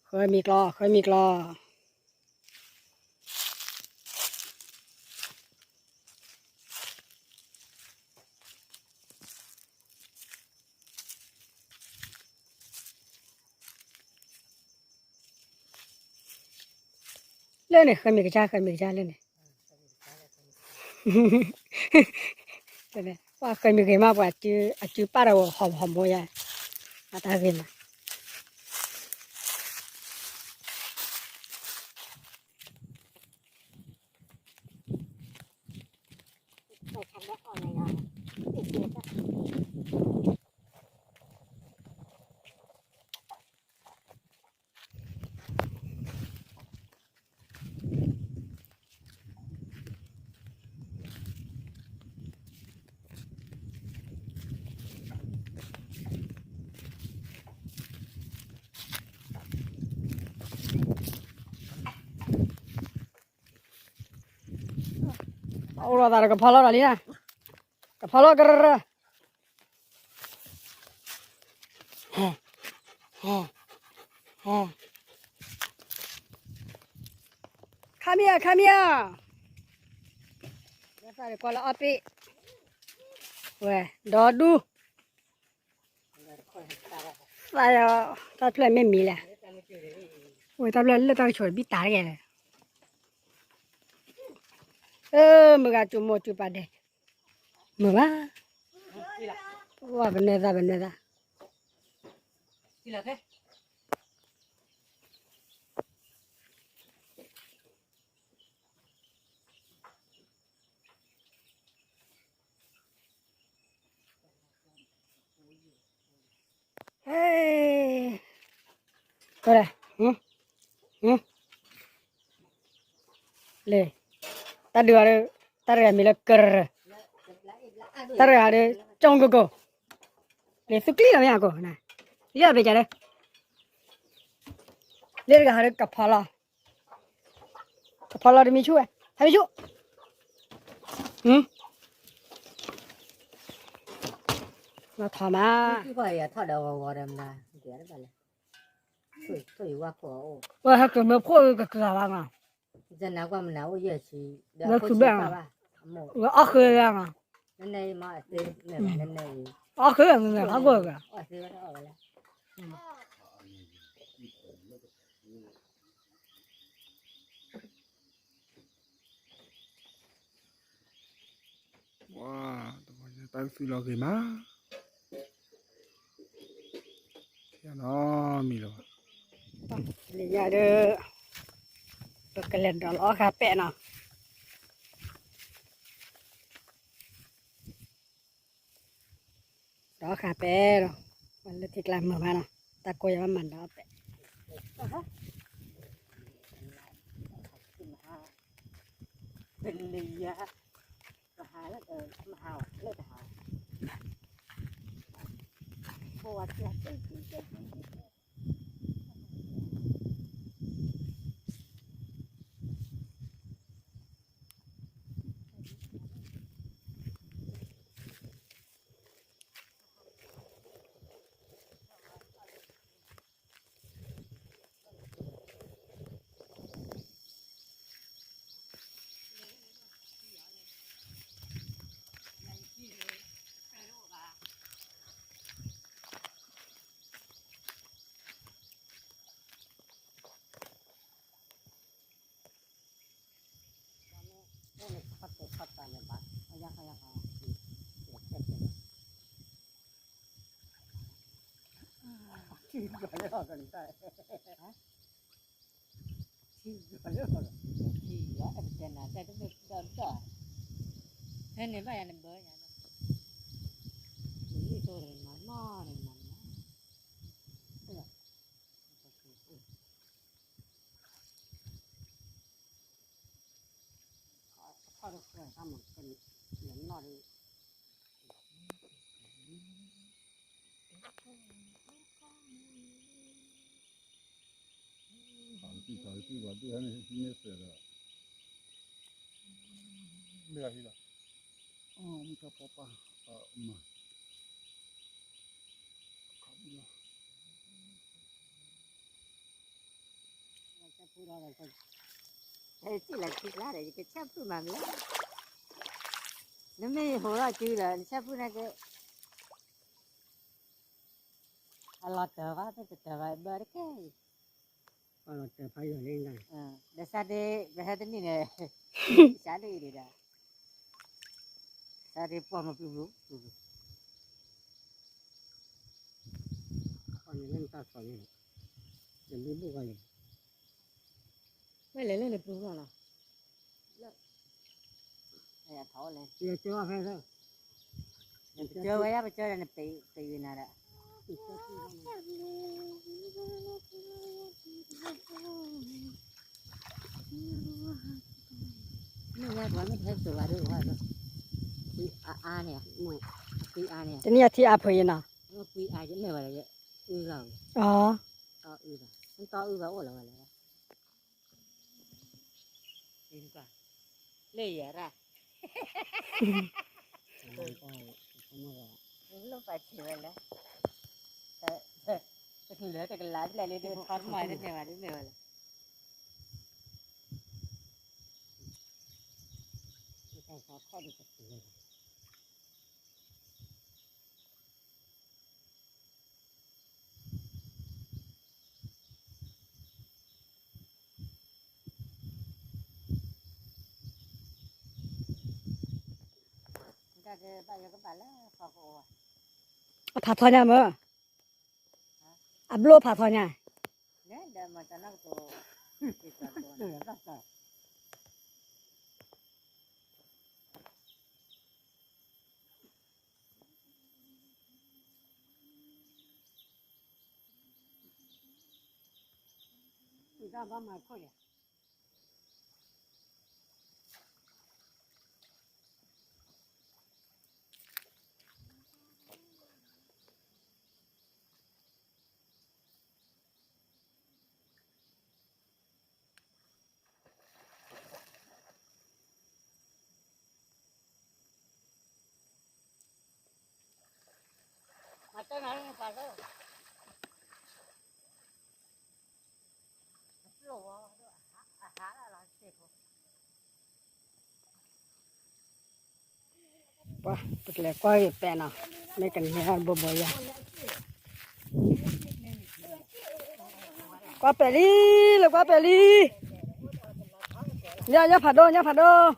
ဃၢမံၤကျီ, ဃၢမံၤကျီ. လၢန့ၣ် ဃၢမံၤကစၢ်, ဃၢမံၤကစၢ်လၢန့ၣ်. ပှၤဃၢမံၤဂ့ၤမး ပှၤအစုပၢ်တဂၤဟီၣ်ဟီၣ်မိၢ်ယါ, အတၢ်ဂ့ၤမး. အိၣ်လီၤသးဒီးကဖီလီၤဒီးလံနၤ, ကဖီလီၤကရၢ, ခါမံၤဧၢ, ခါမံၤဧၢ, သးဒီးကွၢ်လၢအီၣ်ပ့ၣ်, ဝဲ, ဒီဒူ, သးဒီး တၢ်ဖျၢၣ်မ့ၢ်မံၤလဲၣ်, ဝဲတၢ်ဖျၢၣ်လၢတၢ်ကဆိးဘံၣ်တၢ်တက့ၢ်, အၢ မုၢ်ဂၤစူၤမိၢ်စူၤပၢ်ဒဲး, မုာ်ဘၣ်, ဝဲပနွဲၣ်သၣ် ပနွဲၣ်သၣ်. ကရၢ, လဲၤ, တၢ်ဒုးဂၤဒီး, တၢ်တဂၤမံၤလၢကရၢ, တၢ်တဂၤဒီး ကၠီကကိၢ်, လဲၤသူကျံလီၤမ့ၢ်အကိၢ်, လၢအပျဲၢ်ကဒီး, လၢတဂၤဟးဒီးကဖီလီၤ ကဖီလီၤတမံၤဆူၣ်ဝဲ, ဟဲမံၤဆူၣ်, လီၤထီၣ်မး, ဝဲဟဲကမၢဖိၣ်ကကဂၤဘၣ်မး, လၢခုဘၣ်, ဝဲအီၣ်ဃုာ်ဂၤမး, အီၣ်ဃုာ်ဂၤမ့ၢ်ဟးကိၢ်ဂၤ ပှၤ, တၢ်ကသုးလီၤဂ့ၤမး, နီတမံၤလၢၤဘၣ်, လံယၤဒီး, ပကလဲၤဒီးလီၤအီၣ်ဃာ်ပဲာ်နီၤ. ဒီးဃာ်ပဲာ်ဒီး, လၢထံကျါမုာ်မးနီၤ, တၢ်ကိးယၤဘၣ်မၤဒီးပဲာ်, ပလံယၤ, မဟါလၢတဟါ, မဟါလၢတဟါ. ဆၣ်ဖုဒီး ဟဲစံၣ်လီၤခံကျါဒီး ယကဆၣ်ဖုမၤမလဲၣ်. နမ့ၢ်ဟိးထီၣ်စုဒီး နဆၣ်ဖုနာ်က့ အလီၤတၢၤဘၣ် တတၢၤဘၣ် ဘၢတကဲအံၤ, အလီၤတၢၤဖးယိာ်လံ, ဒီးစးဒ့ ပဟဲတနံၣ်န့ၣ် စးဒ့အံၤဒီး စးဒ့ပှီၢ်မပျူၤပျူၤပျူၤပျူၤ, န့ၣ်လၢနတၢ်ဆီၣ်န့ၣ် နဘုဘုၣ်ဂီၤန့ၣ် ဝဲလဲၤလၢနပျူၤလီၤနီၤ, လၢ အထီၣ်လဲၣ်, ပကၢဝဲယါ ပကၢဒီးနပ့ၤယနၤဒီး မ့ၢ်ဝဲပှၤမ့ၢ်ဖဲစိၤဝါဒိၣ် ကွၢ်အါန့ၣ်, ကွံအါန့ၣ်, တနံၣ်အထံအါဖုးယနီၤ, ကွံအါယမ့ၢ်ဝဲလၢ အုလီၤ, အီ, အီအုဘၣ်, နတီအုဘၣ်အိၣ်လီၤဝဲလဲၣ်, လၢယၤရၣ်, လိၣ်ပာ်စံးဝဲလဲၣ်, တချုးလၢတကလးဖျဲၣ်လံ ဒ်ထီတမံၤတန့ၢ်ဘၣ် ဒ်မ့ၢ်ဝဲလဲၣ်. အဖးထီညါမၢ်, အဘျိဖးထီညါ ပကလဲၤကွၢ်ဂ့ၤပဲနီၤ, မ့ၢ်ကန့ၢ်ဘိဘိယၤ, ကွၢ်ပဲာ်လံ, လဲၤကွၢ်ပဲာ်လံ, ညၣ်ဖးဒိၣ် ညၣ်ဖးဒိၣ်.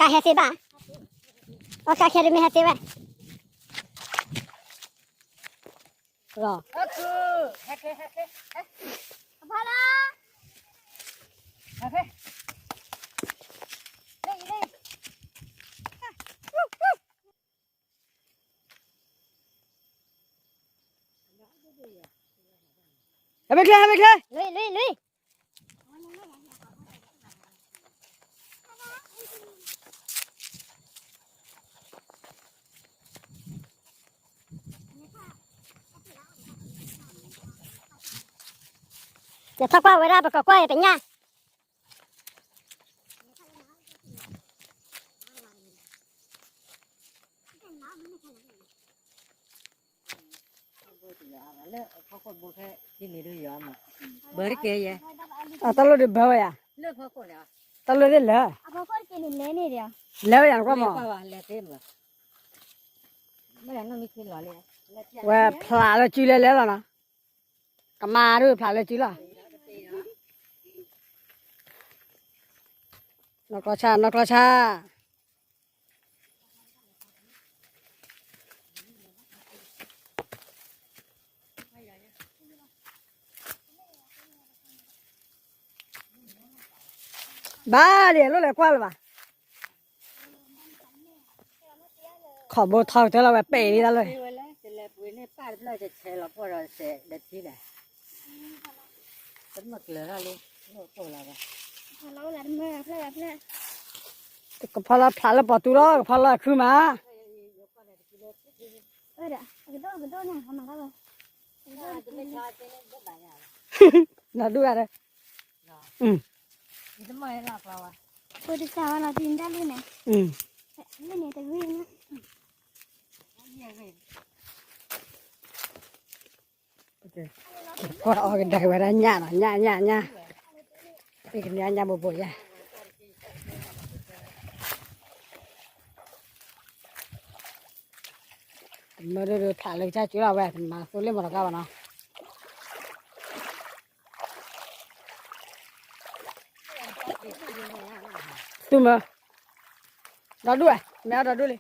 ကါဟဲသ့ဘၣ်, အီကါခဲဒ်မ့ၢ်ဟဲသ့ဝဲ, လီၤ. ဟဲမ့ၢ်ချ့ ဟဲမ့ၢ်ချ့, လွံၢ် လွံၢ် လွံၢ်. ယထီၣ်ကွၢ်ဝဲဒၣ် ပကကွၢ်အံၤတညၣ်. တၢ်လိၣ်ဒုးဘၢဝဲယၤ, တၢ်လိၣ်သ့ၣ်လၢ, လဲၤဝဲယၤနကွၢ်မး, ဝဲဖျးလၢစုလဲၤလဲၤလီၤနီၤ, ကမၤဒုးဖျးလၢစုလီၤ, နီၢ်ကျီဆၣ် နီၢ်ကျီဆၣ်. ဘၣ်လံ လိၣ်လဲၤကွၢ်လၢၤဘၣ်, ခီဘိထီကတၢၢ်လီၤဝဲပဲာ်လံတၢ်လၢ, ကဖီလၢဖျးလၢပီၤတူလီၤ ကဖီလၢအခုမး. နီၢ်ဒူၣ်ဂၤဒီး, ဖိတစၢ်ဝဲလီၤ တံၤတၢ်လံန့ၣ်, လံန့ၣ်တဂ့ၤန့ၣ်, ကွၢ်အီၣ်ကဒါက့ၤဝဲဒၣ်ညၣ်နီၤ, ညၣ် ညၣ် ညၣ်, ပကန့ၢ်ညၣ်ဘိဘိယါ, တမၢဒိၣ်ဒိၣ်ဖျးလၢကစၢ်ကၠူလီၤဝဲ တမၤသိလ့ၣ်မီၤတကါဘၣ်နီၤ. သူမၢ, ဒီဒူၣ်ဝဲ မ့ၢ်အီၤဒီဒူၣ်လံ,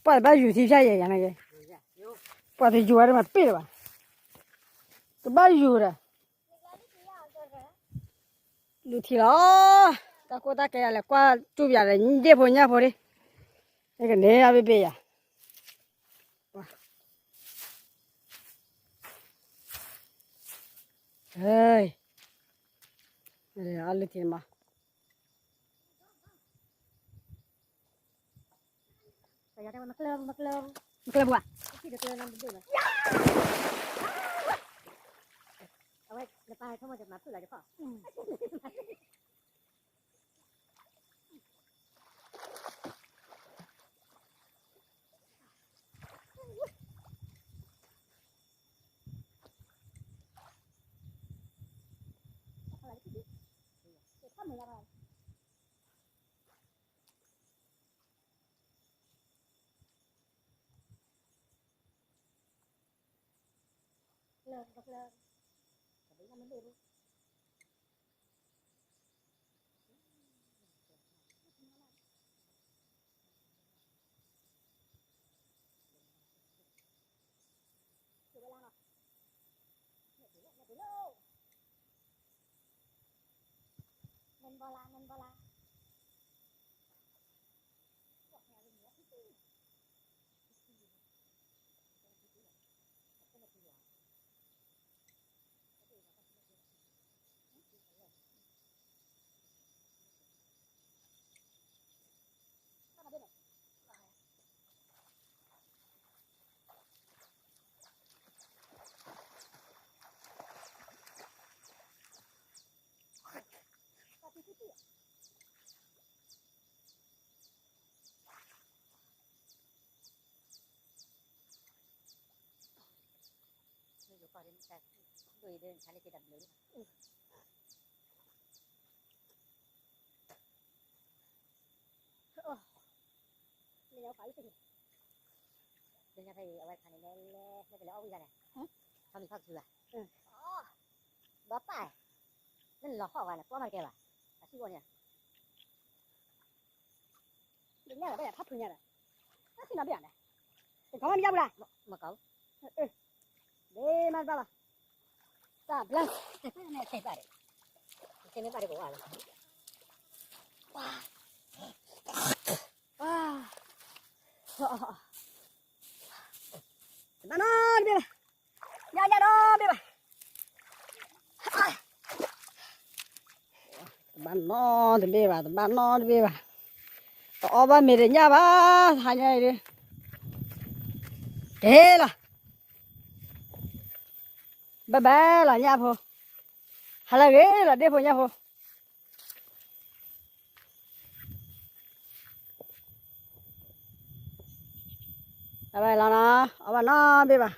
ပှၤတဘၣ်ယူၤထံဖၠၣ်ယဲၢ်ယၤန့ၣ်က့, ပှၤတယူၤဝဲဒၣ်မးတပ့ၢ်လၢၤဘၣ်, တဘၣ်ယူၤဒီး လူၤထံလီၤ, တၢ်ကိၢ်တၢ်ကဲယၤလဲၤကွၢ်တူၢ်ပယၤဒီး ယ့ၢ်ဖိညၣ်ဖိဒံး, ကန့ၢ်အဘ့ၣ်ဘ့ၣ်ယၤ, အလူၤထံမး မကျၢၤဘၣ်, အဝဲနပၢ်ဟဲထီၣ်မ့ၢ်တမၤဖုၣ်လီၤယခီၣ်, လၢညါဖဲအံၤ အဝဲခါန့ၣ်လဲၤလဲၤ လဲၤကလဲၤအီၣ်ဝံၣ်ဂၤလဲၣ်, ထီမံၤထီၣ်ကစုၤဘၣ်, ဘီပၢ်, လၢနလီၤဟီၣ်ဝဲန့ၣ် ကွၢ်မးတကဲဘၣ်, အဆံၣ်အိၣ်န့ၣ်, လၢညါလၢဘၣ်ယၤထီၣ်ဖုညါဒီး, တၢ်ဆံၣ်နီၤဘၣ်ယၤလဲၣ်, တခီမးမ့ၢ်ယါပူၤလဲၣ်, မ့ၢ်ကီး, ဒ့မးတဘၣ်ဘၣ်, တၢ်ဘျါ, တၢ်ဘျါ, တဘၣ်နီတဘ့ၣ်ဘၣ်, ညါညါနီတဘ့ၣ်ဘၣ်, တဘၣ်နီတဘ့ၣ်ဘၣ်, တဘၣ်နီတဘ့ၣ်ဘၣ်, တအီၣ်ဘၣ်မ့ၤတညၣ်ဘၣ်, ဟါညါအံၤဒုး, က့ၤလီၤ, ဘၣ်ဘၣ်လီၤညၣ်ဖိ, ဟါလၢဂ့ၤလီၤဒ့ၣ်ဖိညၣ်ဖိ အဝဲလီၤနီၤ, အီၣ်ဘၣ်နီတဘ့ၣ်ဘၣ်,